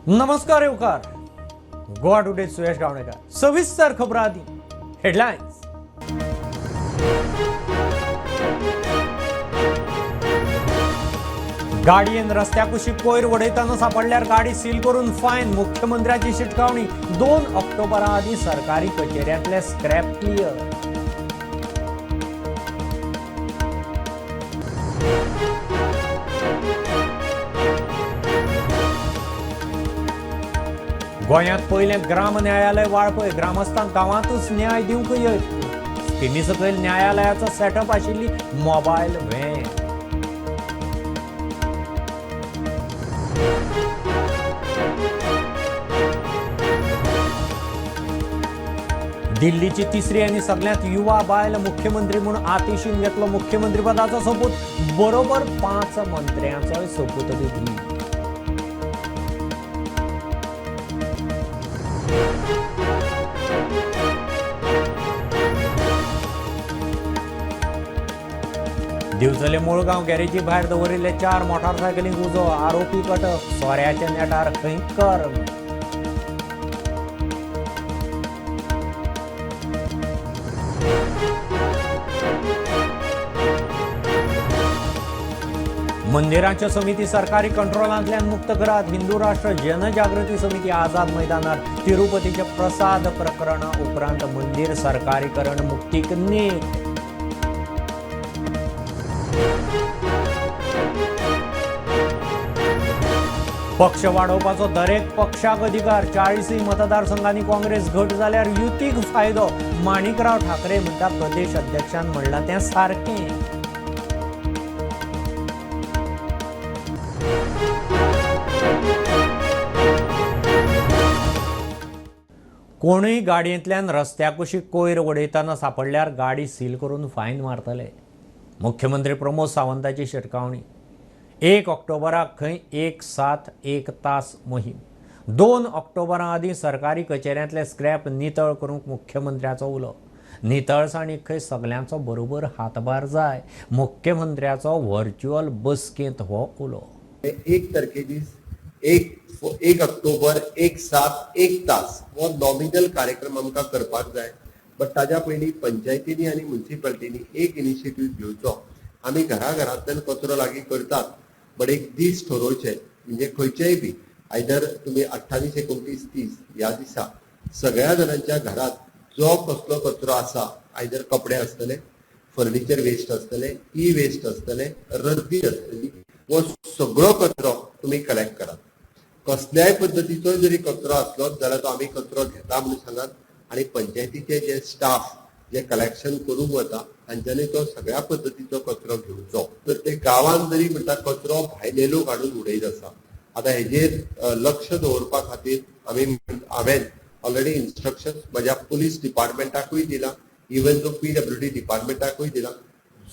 नमस्कार येवकार गोवा टुडे सुयश गावणेकर. सविस्तर खबरां आदी हेडलायन्स. गाडयेन रस्त्या कुशीक कोयर वडयतना सापडल्यार गाडी सील करून फायन. मुख्यमंत्र्याची शिटकावणी. 2 ऑक्टोबरा आदी सरकारी कचेऱ्यांतले स्क्रॅप क्लियर. गोंयांत पयलें ग्राम न्यायालय वाळपय. ग्रामस्थांक गांवांतूच न्याय दिवंक यत्न. स्किमी सकयल न्यायालयाचो सेटअप आशिल्ली मोबायल व्हॅन. दिल्लीची तिसरी आनी सगळ्यांत युवा बायल मुख्यमंत्री म्हूण आतिशीन घेतलो मुख्यमंत्रीपदाचो सोपूत. बरोबर 5 मंत्र्यांचोय सोपूतविधी. दिवचले मुळगांव गॅरेजी भायर दवरिल्ले 4 मोटारसायकलींक उजो. आरोपी कटक. सोऱ्याच्या नेटार खंय कर्म. मंदिरांच्यो समिती सरकारी कंट्रोलांतल्यान मुक्त करात. हिंदू राष्ट्र जनजागृती समिती आझाद मैदानार तिरुपतीचे प्रसाद प्रकरणा उपरांत मंदिर सरकारीकरण मुक्तीक नेट. पक्ष वाडोवपाचो दरेक पक्षाक अधिकार. 40 मतदारसंघांनी काँग्रेस घट जाल्यार युतीक फायदो. माणिकराव ठाकरे म्हणटा प्रदेश अध्यक्षान म्हणलां तें सारकें. कोणूय गाडयेंतल्यान रस्त्या कुशीक कोयर वडयतना सापडल्यार गाडी सील करून फायन मारतले. मुख्यमंत्री प्रमोद सावंताची शिटकावणी. 1 ऑक्टोबराक खंय 1 सात 1 तास मोहीम. 2 ऑक्टोबरा आदीं सरकारी कचेऱ्यांतले स्क्रॅप नितळ करूंक मुख्यमंत्र्याचो उलो. नितळसाणीक खंय सगल्यांचो बरोबर हातभार जाय. मुख्यमंत्र्याचो व्हर्च्युअल बसकेंत हो उलो. 1 तारखे दीस 1 ऑक्टोबर 1 सात 1 तास हो नॉमिनल कार्यक्रम आमकां करपाक जाय. बट ताज्या पयलीं पंचायतींनी आनी म्युनिसिपालिटींनी एक इनिशिएटीव घेवचो. आमी घरा घरांतल्यान कचरो लागीं करतात, बट एक दीस ठरोवचे, म्हणजे खंयचेय बी आयदर तुमी 28, 29, 30 ह्या दिसा सगळ्या जाणांच्या घरात जो कसलो कचरो आसा, आयदर कपडे आसतले, फर्निचर वेस्ट आसतले, ई वेस्ट आसतले, रद्दी आसतली, हो सगळो कचरो तुमी कलेक्ट करात. कसल्याय पद्दतीचो जरी कचरो आसलो जाल्यार तो आमी कचरो घेता म्हणून सांगात आनी पंचायतीचे जे स्टाफ जे कलेक्शन करूंक वता तांच्यांनी तो सगळ्या पद्दतीचो कचरो घेवचो. तर ते गांवांत जरी म्हणटा कचरो भायले लोक हाडून उडयत आसा. आतां हेजेर लक्ष दवरपा खातीर हांवें ऑलरेडी इन्स्ट्रक्शन्स म्हज्या पुलीस डिपार्टमेंटाकूय दिला, इवन जो PWD डिपार्टमेंटाकूय दिला.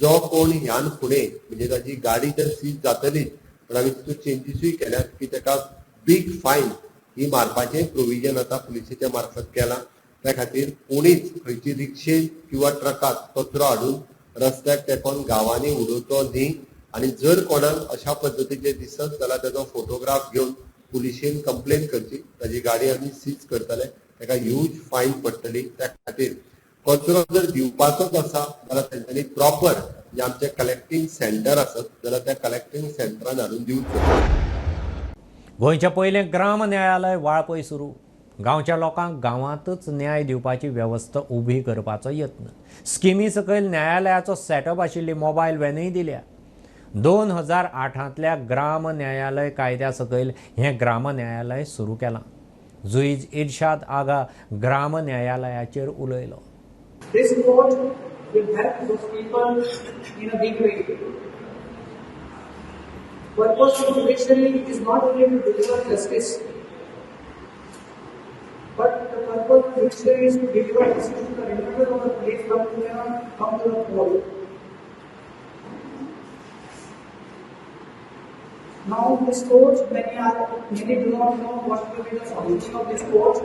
जो कोण ह्यान फुडें म्हणजे ताजी गाडी तर सीज जातलीच, पण आमी तितून चेंजीसूय केल्यात की ताका बीग फायन ही मारपाचें प्रोविजन आतां पुलिसेच्या मार्फत केलां. त्या खातीर कोणीच खंयची रिक्षेन किंवा ट्रकात कचरो हाडून रस्त्याक तेंकोन गांवांनी उडोवचो न्ही. आनी जर कोणाक अशा पद्दतीचे दिसत जाल्यार ताजो फोटोग्राफ घेवन पुलिशेन कंप्लेन करची. ताजी गाडी आमी सीज करतले, ताका ह्यूज फायन पडटली. त्या खातीर कचरो जर दिवपाचोच आसा जाल्यार तेंच्यांनी प्रॉपर जे आमचे कलेक्टींग सेंटर आसत जाल्यार त्या कलेक्टींग सेंटरान हाडून दिवचो. गोंयचें पयलें ग्राम न्यायालय वाळपय सुरू. गांवच्या लोकांक गांवांतच न्याय दिवपाची वेवस्था उबी करपाचो यत्न. स्किमी सकयल न्यायालयाचो सेटअप आशिल्ली मोबायल व्हॅनूय दिल्या. 2008 ग्राम न्यायालय कायद्या सकयल हें ग्राम न्यायालय सुरू केलां. जुईज इर्शाद आगा ग्राम न्यायालयाचेर उलयलो. This court will help those people in a big way. Purpose of judiciary is not only to deliver justice, but the purpose of judiciary is to deliver justice to the individual of the place who cannot come to the court. Now this court, many do not know what will be the functioning of this court.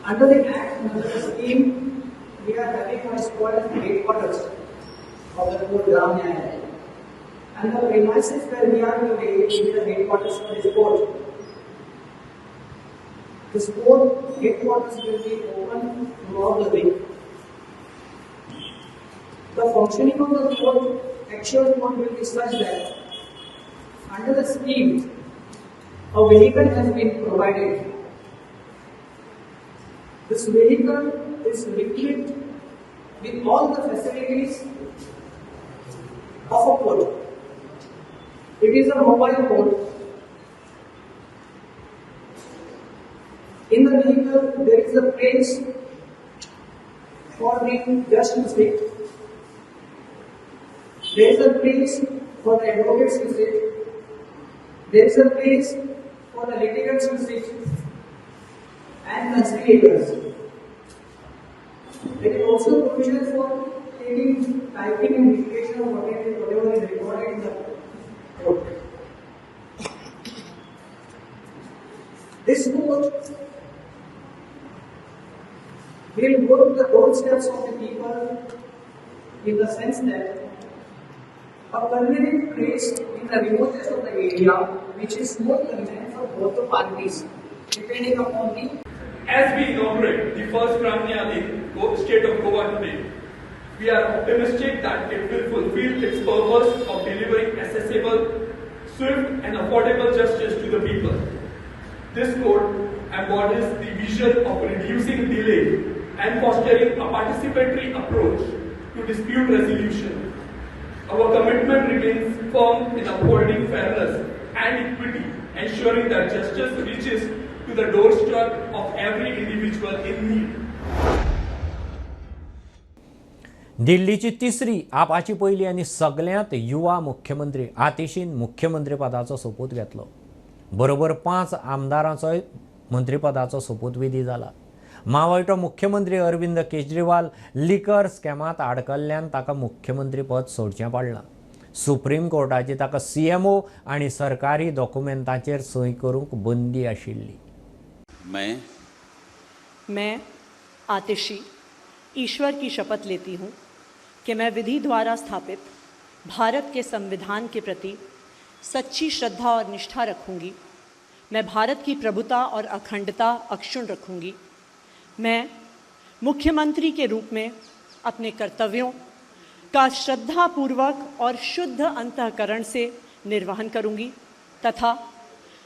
Under the Act, under the scheme, we are having what is called as headquarters of the court Gram Nyayalaya. And the premises where we are today will be the headquarters for this court. This court headquarters will be open throughout the week. The functioning of the court, actual court, will be such that under the scheme, a vehicle has been provided. This vehicle is equipped with all the facilities of a court. It is a mobile court. In the vehicle, there is a place for the judge to sit. There is a place for the advocates to sit. There is a place for the litigants to sit and conciliators. There is also provision for taking, typing and dictation of whatever is recorded in the court. This court will go to the doorsteps of the people in the sense that a convenient place in the remotest of the area, which is more convenient for both the parties, depending upon the. As we inaugurate the first Gram Nyayadhikh state of Goa today, we are optimistic that it will fulfill its purpose of delivering accessible, swift and affordable justice to the people. This court embodies the vision of reducing delay and fostering a participatory approach to dispute resolution. Our commitment remains firm in upholding fairness and equity, ensuring that justice reaches to the doorstep of every individual in need. दिल्लीची तिसरी Apache पयली आनी सगळ्यांत युवा मुख्यमंत्री आतिशीन मुख्यमंत्रीपदाचो सोपूत घेतलो. बरोबर 5 आमदारांचोय मंत्रीपदाचो सोपूतविधी जाला. मावळटो मुख्यमंत्री अरविंद केजरीवाल लिकर स्कॅमांत आडकल्ल्यान ताका मुख्यमंत्रीपद सोडचें पडलां. सुप्रीम कोर्टाची ताका CMO आनी सरकारी डॉक्युमेंटाचेर सही करूंक बंदी आशिल्ली. मैं आतिशी ईश्वर की शपथ लेती हूँ कि मैं विधि द्वारा स्थापित भारत के संविधान के प्रति सच्ची श्रद्धा और निष्ठा रखूँगी. मैं भारत की प्रभुता और अखंडता अक्षुण्ण रखूँगी. मैं मुख्यमंत्री के रूप में अपने कर्तव्यों का श्रद्धापूर्वक और शुद्ध अंतःकरण से निर्वहन करूँगी तथा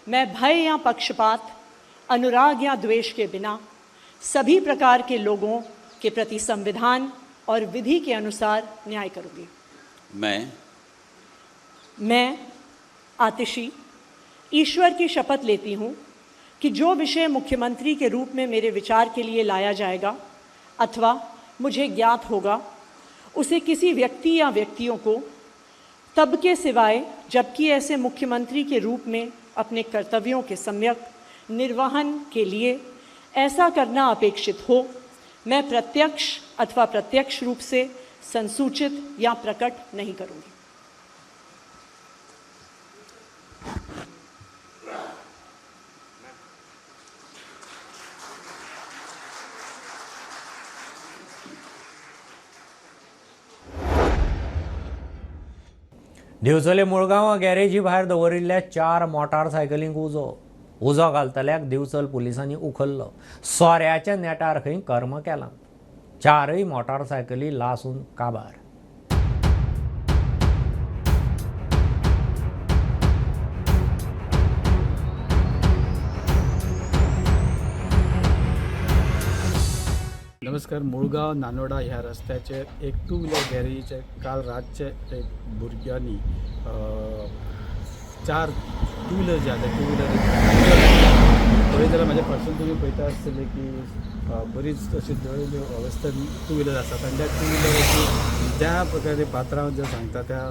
मैं भय या पक्षपात, अनुराग या द्वेष के बिना सभी प्रकार के लोगों के प्रति संविधान और विधि के अनुसार न्याय करूँगी. मैं आतिशी ईश्वर की शपथ लेती हूँ कि जो विषय मुख्यमंत्री के रूप में मेरे विचार के लिए लाया जाएगा अथवा मुझे ज्ञात होगा, उसे किसी व्यक्ति या व्यक्तियों को तब के सिवाय जबकि ऐसे मुख्यमंत्री के रूप में अपने कर्तव्यों के सम्यक निर्वहन के लिए ऐसा करना अपेक्षित हो, मैं प्रत्यक्ष अथवा प्रत्यक्ष रूप से संसूचित या प्रकट नहीं करूँगी. दिवचले मुळगांवां गॅरेजी भायर दवरिल्ल्या 4 मोटारसायकलींक उजो. उजो घालतल्याक दिवचल पुलिसांनी उखल्लो. सोऱ्याच्या नेटार खंय कर्म केलां. 4 मोटारसायकली लासून काबार. नमस्कार. मुळगांव नानोडा ह्या रस्त्याचेर एक टू व्हिलर गॅरेजीचे काल रातचे एक भुरग्यांनी 4 टू व्हिलर जे आसा टू व्हिलर पळयत जाल्यार म्हाज्या फाटल्यान तुमी पळयता आसतले की बरीच अशी जळिल्ली अवस्थेन टू व्हिलर आसात आनी त्या टू व्हिलराची ज्या प्रकारे पात्रांव जे सांगता त्या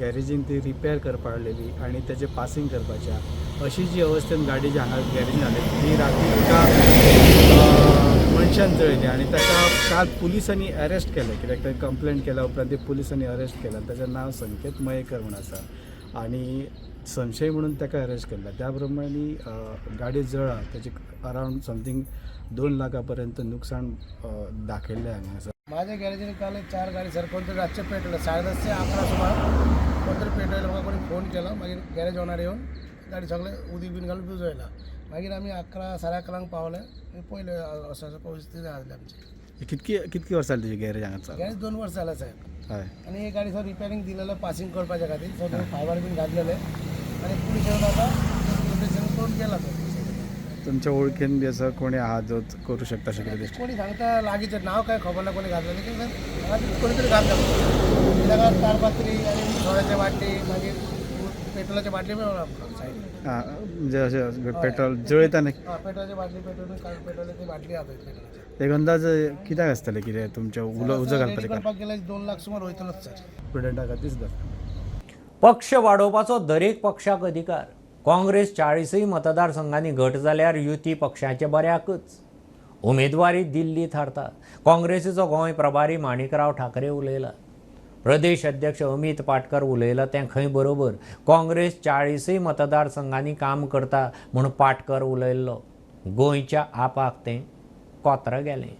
गॅरेजीन ती रिपेर करपा हाडलेली आनी तेजें पासींग करपाचें अशी जी अवस्थेन गाडी जी हांगा गॅरेजीन हाडली ती राती एका मनशान जळयली आनी ताका काल पुलिसांनी अरेस्ट केलें. कित्याक ताणें कंप्लेन केल्या उपरांत ते पुलिसांनी अरेस्ट केलें. ताचें नांव संकेत मयेकर म्हूण आसा आनी संशय म्हणून ताका अरेस्ट केल्लो. त्या प्रमाणे गाडी जळ्ळा ताची अरावंड समथींग 2 लाखा पर्यंत नुकसान दाखयल्लें हांगा आसा. माझ्या गॅरेजीने काल 4 गाडी सरपंच रातचे पेटलं 10:30 ते 11 सुमार. कोण तरी पेटयलो, म्हाका कोणी फोन केलो. मागीर गॅरेज ओनर येवन गाडी सगळें उदीक बीन घालून भिजयला. मागीर आमी 11 11:30 पावले आनी पयले असो असो परिस्थिती आसली आमची. कितकी कितकी वर्सां जाली तुजी गॅरेज हांगा चालू? गॅरेज 2 वर्सां जालें साहेब. हय. आनी ही गाडी सर रिपेरींग दिलेलं पासिंग करपाच्या खातीर, सगळें फायबर बीन घातलेले आनी पुलीस येवन आतां रिपेरींग करून गेला तो. तुमच्या ओळखीन बी असं कोणी आहा जो करू शकता अशें कितें दिसता? कोणी सांगता लागींचें नांव काय खबर ना कोणी घातलेलें की सर हांगा कोणी तरी घातलें. कित्याक ताडपात्री आनी सोऱ्याचे बाटली, मागीर पेट्रोलाचे बाटली मेळना आमकां सायडीन. आं, म्हणजे अशें पेट्रोल जळयता न्ही? हय, पेट्रोलाची बाटली, पेट्रोल पेट्रोलाची बाटली आसा पेट्रोलाची. एक अंदाज कित्याक आसतलें कितें तुमचें उलो उजो रेडी घालपाचें कारण? करपाक गेल्यार 2 लाख सुमार वयतलोच सर. प्रुडंटा खातीर धरता. पक्ष वाडोवपाचो दरेक पक्षाक अधिकार. काँग्रेस 40 मतदारसंघांनी घट जाल्यार युती पक्षाचे बऱ्याकच. उमेदवारी दिल्ली थारता. काँग्रेसीचो गोंय प्रभारी माणिकराव ठाकरे उलयला. प्रदेश अध्यक्ष अमित पाटकर उलयला तें खंय बरोबर. काँग्रेस 40 मतदारसंघांनी काम करता म्हूण पाटकर उलयल्लो. गोंयच्या आपाक तें कोत्र गेलें.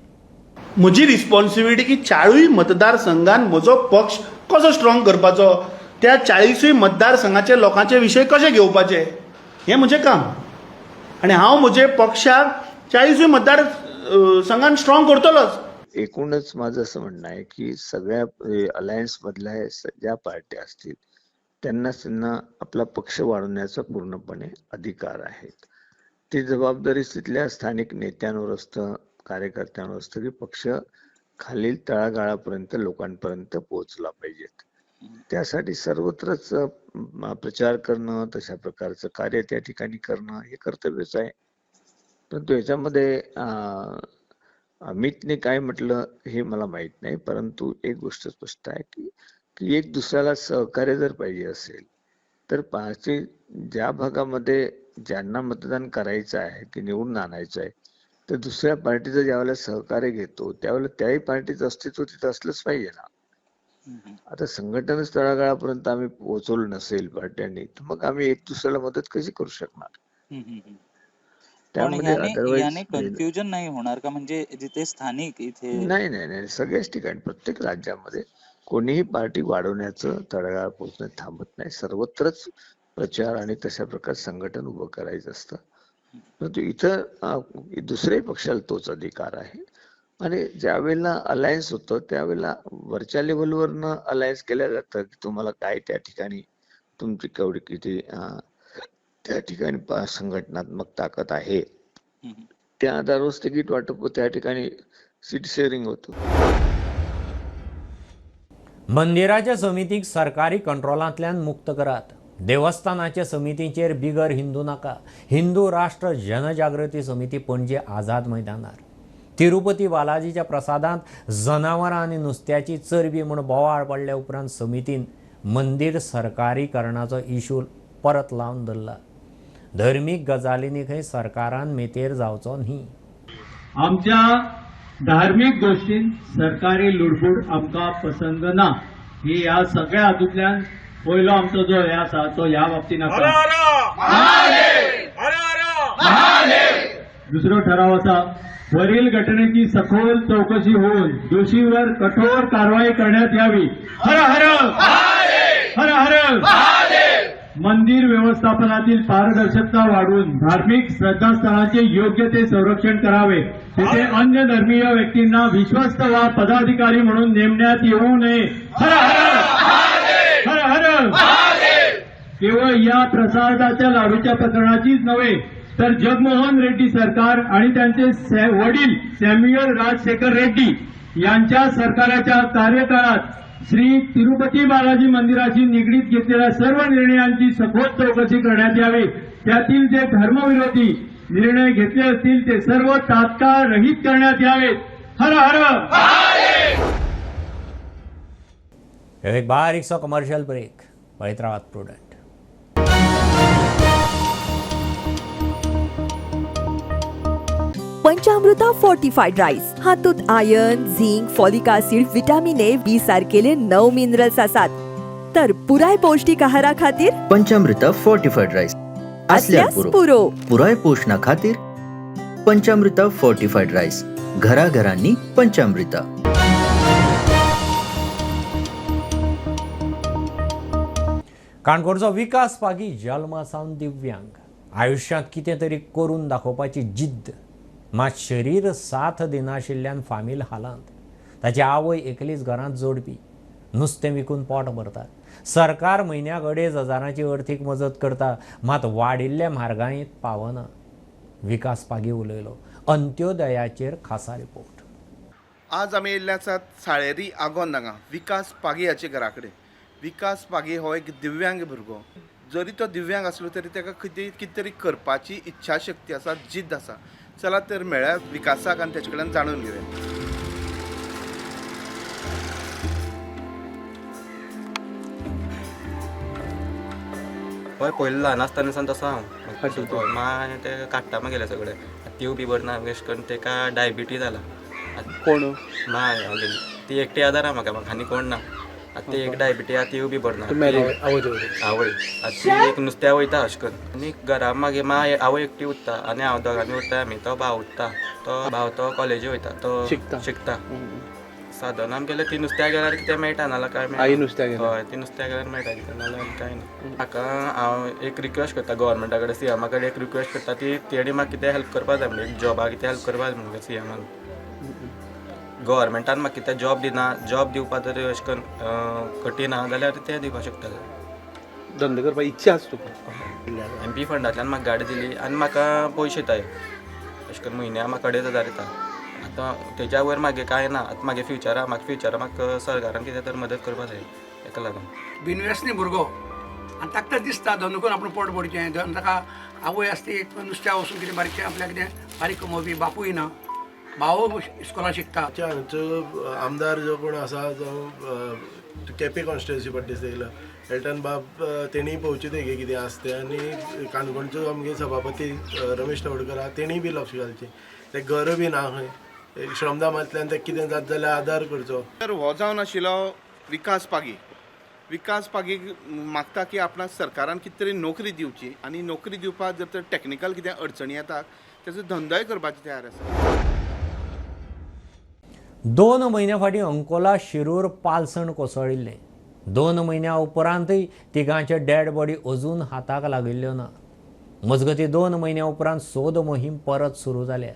म्हजी रिस्पॉन्सिबिलिटी की 40 मतदारसंघान म्हजो पक्ष कसो स्ट्रॉंग करपाचो, त्या 40 मतदारसंघाचे लोकांचे विशय कशे घेवपाचे हें म्हजें काम. आनी हांव म्हजे पक्षाक 40 मतदार संघान स्ट्रॉंग करतलोच. एकूणच माझं असं म्हणणं आहे की सगळ्या अलायन्समधल्या ज्या पार्ट्या असतील त्यांना त्यांना आपला पक्ष वाढवण्याचा पूर्णपणे अधिकार आहे. ती जबाबदारी तिथल्या स्थानिक नेत्यांवर असतं, कार्यकर्त्यांवर असतं की पक्ष खालील तळागाळापर्यंत लोकांपर्यंत पोहोचला पाहिजेत. त्यासाठी सर्वत्रच प्रचार करणं, तशा प्रकारचं कार्य त्या ठिकाणी करणं हे कर्तव्यच आहे. परंतु याच्यामध्ये अमितने काय म्हटलं हे मला माहीत नाही, परंतु एक गोष्ट स्पष्ट आहे की एक दुसऱ्याला सहकार्य जर पाहिजे असेल तर पाचही ज्या भागामध्ये ज्यांना मतदान करायचं आहे की निवडून आणायचं आहे तर दुसऱ्या पार्टीचं ज्यावेळेला सहकार्य घेतो त्यावेळेला त्याही पार्टीचं अस्तित्व तिथं असलंच पाहिजे ना. आता संघटनच तळागाळापर्यंत आम्ही पोहोचवलं नसेल पार्ट्यांनी तर मग आम्ही एक दुसऱ्याला मदत कशी करू शकणार? पण त्यामध्ये ह्याने अदरवाईज कन्फ्युजन नाही होणार का, म्हणजे जिथे स्थानिक इथे नाही नाही नाही, सगळ्याच ठिकाणी प्रत्येक राज्यामध्ये कोणीही पार्टी वाढवण्याचं तळागाळ पोहोचण्यात थांबत नाही. सर्वत्रच प्रचार आणि तशा प्रकारचं संघटन उभं करायचं असतं. परंतु इथं दुसऱ्याही पक्षाला तोच अधिकार आहे. आणि ज्यावेळेला अलायन्स होतं त्यावेळेला वरच्या लेवलवरनं अलायन्स केल्या जातं की तुम्हाला काय त्या ठिकाणी तुमची केवढी किती त्या ठिकाणी संघटनात्मक ताकद आहे त्या आधारावर तिकीट वाटप त्या ठिकाणी सीट शेअरिंग होतं. मंदिराच्या समितीक सरकारी कंट्रोलांतल्यान मुक्त करात. देवस्थानाच्या समितींचेर बिगर हिंदू नाका. हिंदू राष्ट्र जनजागृती समिती पणजे आझाद मैदानार तिरुपती बालाजीच्या प्रसादांत जनावरां आनी नुस्त्याची चरबी म्हूण बोवाळ पडल्या उपरांत समितीन मंदीर सरकारीकरणाचो इशू परत लावन धरला. धर्मीक गजालींनी खंय सरकारान मेतेर जावचो न्ही. आमच्या धार्मीक गोष्टीन सरकारी लुडबूड आमकां पसंत ना. ही ह्या सगळ्या हातूंतल्यान पयलो आमचो जो हे आसा तो ह्या बाबतीन आसा. दुसरो ठराव आसा, वरील घटनेची सखोल चौकशी होऊन दोषीवर कठोर कारवाई करण्यात यावी. हर हर हर हर. मंदिर व्यवस्थापनातील पारदर्शकता वाढवून धार्मिक श्रद्धास्थानाचे योग्य ते संरक्षण करावे. तेथे अन्य धर्मीय व्यक्तींना विश्वस्त वा पदाधिकारी म्हणून नेमण्यात येऊ नये. हर हर हर हर. केवळ या प्रसादाच्या लाडूच्या प्रकरणाचीच नव्हे तर जगमोहन रेड्डी सरकार आणि त्यांचे वडील सॅम्युअल राजशेखर रेड्डी यांच्या सरकाराच्या कार्यकाळात श्री तिरुपती बालाजी मंदिराशी निगडीत घेतलेल्या सर्व निर्णयांची सखोल चौकशी करण्यात यावी. त्यातील जे धर्मविरोधी निर्णय घेतले असतील ते सर्व तात्काळ रहित करण्यात यावेत. हर हर. एक बारीकसो कमर्शियल ब्रेक. पळयत रावात प्रुडंट. पंचामृता फोर्टिफाईड राईस हातूंत iron, zinc, folic acid, vitamin A, B सारकेले 9 मिनरल्स आसात. तर पुराय पौष्टिक आहारा खातीर पंचामृता फोर्टिफाईड राईस असल्यास पुरो. पुराय पोषणा खातीर पंचामृता फोर्टिफाईड राईस, घराघरांनी पंचामृता. काणकोणचो विकास पागी जल्मा सावन दिव्यांग. आयुश्यांत कितें तरी करून दाखोवपाची जिद्द, मात शरीर साथ दिनाशिल्ल्यान फामील हालांत. ताची आवय एकलीच घरांत जोडपी, नुस्तें विकून पोट भरता. सरकार म्हयन्याक 2,500 अर्थीक मजत करता, मात वाडिल्ले म्हारगायेंत पावना. विकास पागी उलयलो. अंत्योदयाचेर खासा रिपोर्ट. आज आमी येयल्ले आसात साळेरी आगोंद हांगा विकास पागी हाचे घरा कडेन. विकास पागी हो एक दिव्यांग भुरगो. जरी तो दिव्यांग आसलो तरी ताका कितें तरी करपाची इच्छाशक्ती आसा, जिद्द आसा. चला तर मेळ्या विकासाक आनी तेचे कडल्यान जाणून घेवया. हय, पयलीं ल्हान आसतना सावन तसो हांव मागीर ते काडटा मागेले सगळे. तीव बी बरी ना, अशें करून ताका डायबिटीज जाला. कोण? माय गेली ती एकटी आदार आहा म्हाका, म्हाका आनी कोण ना. आतां ती एक डायबिटी आहा, तीव बी बरी ना. आवय आतां ती एक नुस्त्या वयता अशें करून. आनी घरा मागीर माय आवय एकटी उरता आनी हांव दोगांनी उरता आमी. तो भाव उरता, तो भाव तो कॉलेजी वयता, तो शिकता. साधन आमगेलें ती नुस्त्या गेल्यार कितें मेळटा, नाल्यार कांय मेळना. आई नुस्त्या गेल्यार? हय, ती नुस्त्या गेल्यार मेळटा कितें, नाल्यार कांय ना. म्हाका हांव एक रिक्वेस्ट करता गव्हर्मेंटा कडेन, सीएमा कडेन एक रिक्वेस्ट करता ती तेणी म्हाका कितें हेल्प करपा जाय, म्हणजे जॉबा कितें हेल्प करपा जाय म्हणजे सीएमान. गव्हर्मेंटान म्हाका कितें जॉब दिना, जॉब दिवपा जर अशें करून कठीण आहा जाल्यार ते दिवपाक शकता. धंदो करपाक इच्छा आसा तुका? एमपी फंडांतल्यान म्हाका गाडी दिली आनी म्हाका पयशे येताय अशें करून म्हयन्या म्हाका 2,500 येता. आतां तेज्या वयर म्हागे कांय ना. आतां म्हागे फ्युचरा, म्हाका फ्युचरा म्हाका सरकारान कितें तर मदत करपा जाय तेका लागून. बिनव्यसनी भुरगो आनी ताका दिसता धंदो करून आपूण पोट भरचें. ताका आवय आसता ती एक नुस्त्या वचून कितें बारीकशें आपल्याक कितें बारीक कमोवपी, बापूय ना, भाव इस्कॉलान शिकता. हांगचो आमदार जो कोण आसा जावं केपें कॉन्स्टिट्युएन्सी पडटा येयला एल्टन बाब, तेणीय पळोवचें तेगे कितें आसा तें. आनी काणकोणचो आमगे सभापती रमेश तवडकर आहा, तेणीय बी लक्ष घालचें. तें घर बी ना खंय, श्रमदामांतल्यान ते कितें जाता जाल्यार आदार करचो. तर हो जावन आशिल्लो विकास पागी. विकास पागी मागता की आपणाक सरकारान कितें तरी नोकरी दिवची आनी नोकरी दिवपाक जर तर टॅक्निकल कितें अडचणी येता तेजो धंदोय करपाची तयार आसा. 2 म्हयन्या फाटीं अंकोला शिरूर पालसण कोसळिल्लें. 2 म्हयन्या उपरांतय तिगांचे डेड बॉडी अजून हाताक लागिल्ल्यो ना. मजगतीं 2 म्हयन्या उपरांत सोद मोहीम परत सुरू जाल्या.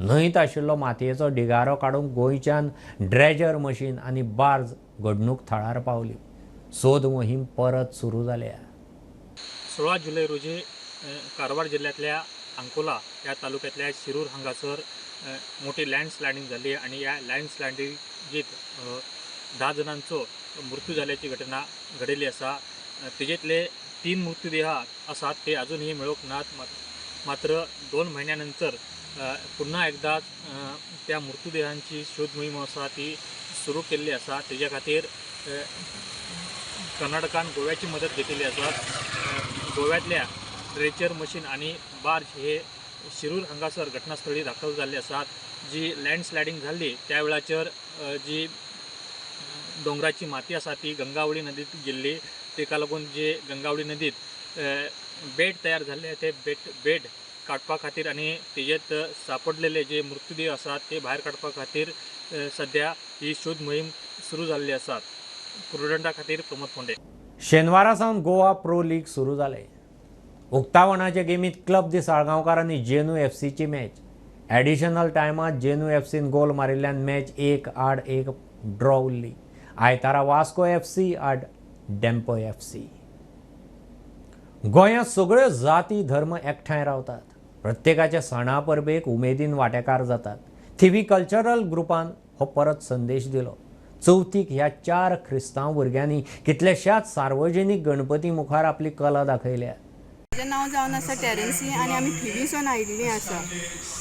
न्हंयत आशिल्लो मातयेचो ढिगारो काडूंक गोंयच्यान ड्रेजर मशीन आनी बार्ज घडणूक थळार पावली. सोद मोहीम परत सुरू जाल्या. 16 जुलै रोजी कारवार जिल्ह्यातल्या अंकोला ह्या तालुक्यातल्या शिरूर हांगासर मोठी लँडस्लायडिंग झाली आणि या लँडस्लायडिंगेत 10 जणांचो मृत्यू झाल्याची घटना घडिल्ली आसा. तेजेतले 3 मृतदेह आसात ते अजूनही मेळूंक नात. मात्र 2 महिन्यानंतर पुन्हा एकदा त्या मृतदेहांची शोध मोहीम आसा ती सुरू केल्ली आसा. तेज्या खातीर कर्नाटकान गोव्याची मदत घेतिल्ली आसा. गोव्यातल्या ड्रेचर मशीन आनी बार्ज हे शिरूर हांगासर घटनास्थळी दाखल जाल्ले आसात. जी लँडस्लायडिंग जाल्ली त्या वेळाचेर जी दोंगराची माती आसा ती गंगावळी नदीत गेल्ली. ताका लागून जे गंगावळी नदीत बेट तयार जाल्ले ते बेट काडपा खातीर आनी तेजेत सापडलेले जे मृतदेह आसात ते भायर काडपा खातीर सद्या ही शोध मोहीम सुरू जाल्ली आसा. कुरुदंडा खातीर प्रमोद फोंडे. शेनवारा सावन गोवा प्रो लीग सुरू जालें. उक्तावणाचे गेमीत क्लब दी साळगांवकार आनी जेनू एफसीची मॅच. एडिशनल टायमांत जेनू एफसीन गोल मारिल्ल्यान मॅच 1-1 ड्रॉ उरली. आयतारा वास्को एफसी आड डेम्पो एफसी. गोंयांत सगळ्यो जाती धर्म एकठांय रावतात. प्रत्येकाच्या सणा परबेक उमेदीन वांटेकार जातात. थिवी कल्चरल ग्रुपान हो परत संदेश दिलो. चवथीक ह्या 4 क्रिस्तांव भुरग्यांनी कितल्याशाच सार्वजनीक गणपती मुखार आपली कला दाखयल्या. म्हजें नांव जावन आसा टेरन्सी आनी आमी थिवीसून आयिल्लीं आसा.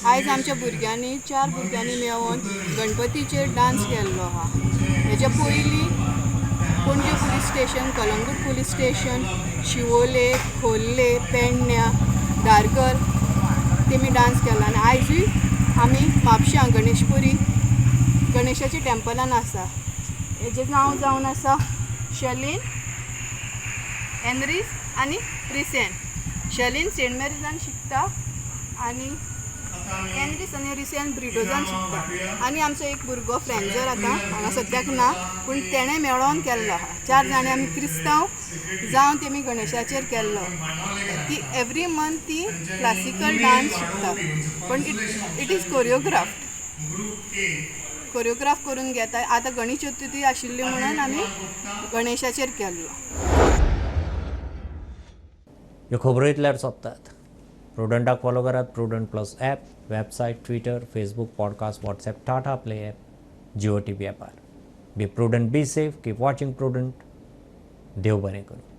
आयज आमच्या भुरग्यांनी 4 भुरग्यांनी मेळोन गणपतीचेर डांस केल्लो आहा. हेच्या पयलीं Panaji police station, Calangute police station, Siolim, Khorlim, पेडण्या, धारगर तेमी डांस केलो आनी आयजूय आमी म्हापश्यां गणेशपुरी गणेशाच्या टेम्पलान आसा. हेजें नांव जावन आसा शलीन, एनरीस आनी रिसेन. शलीन सेंट मेरीजान शिकता आनी एनरीस आनी रिसेंट ब्रिटोजान शिकता. आनी आमचो एक भुरगो फ्रेंजर आतां हांगा सद्याक ना, पूण तेणें मेळोन केल्लो आहा. 4 जाणां आमी क्रिस्तांव जावन तेमी गणेशाचेर केल्लो. ती एवरी मंथ ती क्लासिकल डांस शिकता, पण it is choreographed, choreograph करून घेता. आतां गणेश चतुर्थी आशिल्ली म्हणून आमी गणेशाचेर केल्लो. ह्यो खबरो इतल्यार सोंपतात. प्रुडंटाक फॉलो करात. Prudent plus app, website, Twitter, Facebook, podcast, WhatsApp, Tata Play app, Jio TV ॲपार. Be prudent, be safe, keep watching Prudent. देव बरें करूं.